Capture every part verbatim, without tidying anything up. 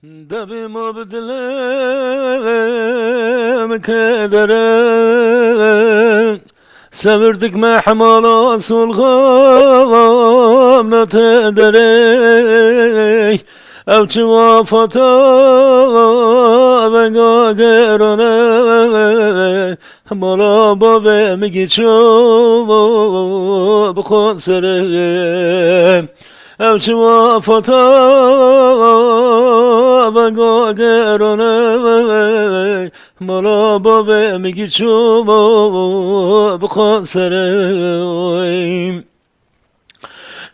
Debê ma bi dilê min kedere, sebir dikme hemala solxam ne te derê. Ew çi wafata venga gerane, mala bavê min giço bi xwe serê. Ew çi wafata venga gerane, mala bavê min giço bi xwe serê.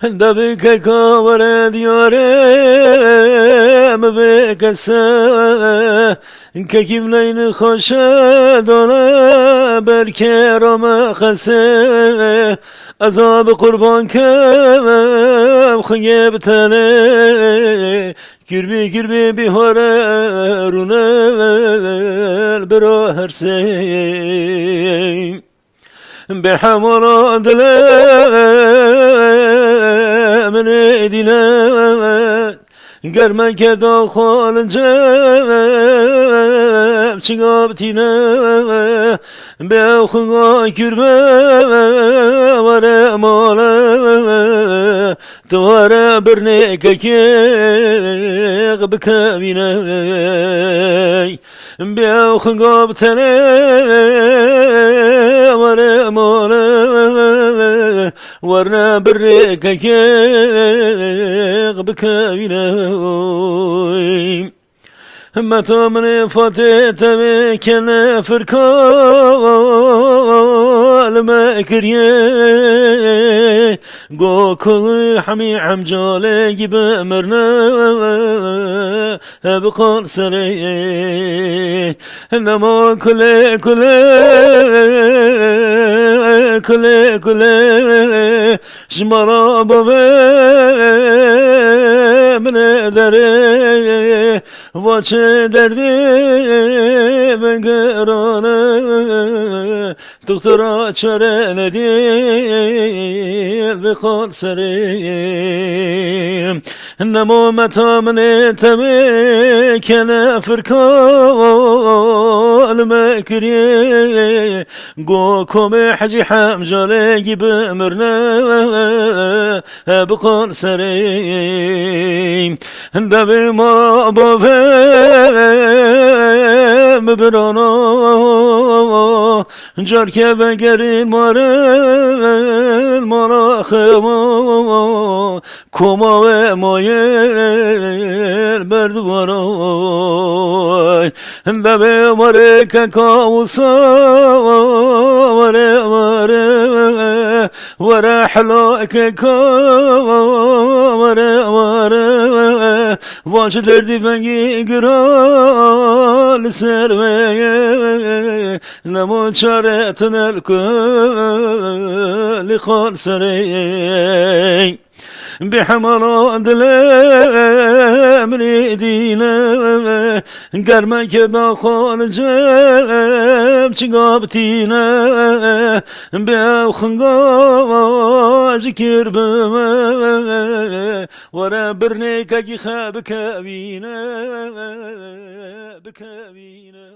Debê keka were diyarê min vê kese, kekî min neyni xweşe dane ber kera me xese. Ez a bi qurban kem xwiyê bi tenê, kirbî kirbî bihare rûne bira her sey. Bê hemala dilê min ê dîne, ger me keda xwe li cem çiga bitîne, bê ew xwe kûr be were male, tu were birnê kekê bikevîne. Bê ew xinga bi tenê were male, werne birê kekê bikevîne. Meta min ê Fatê tevê kene firka li me kiriye. Go ku hemî hemcalê gibi mirne bi qan serê. Nema kulê kulê, kulê kulê, ji mala bavê min ê derê, va çi derdê min gerane, doktora çare nedî bi qan serê. Nemo meta min ê temê kene firka li me kiriye. Go komê hecî hemcalê gibi mirne bi qan serê. Devê ma bavê mi birano, carke vegerin marin mala xema. Koma we mayel berdwara. Devê were keka wisa, were, were, were hela keka, were, were, va ji derdî vengî gira li ser we. Nemo çare tune li ku li qan serê. Bi hemala dilê min ê dîne, ger me keda xwe li cem çiga bitîne, bi ew xinga ji kir bi me, were birnê kekî xe bikevîne, bikevîne.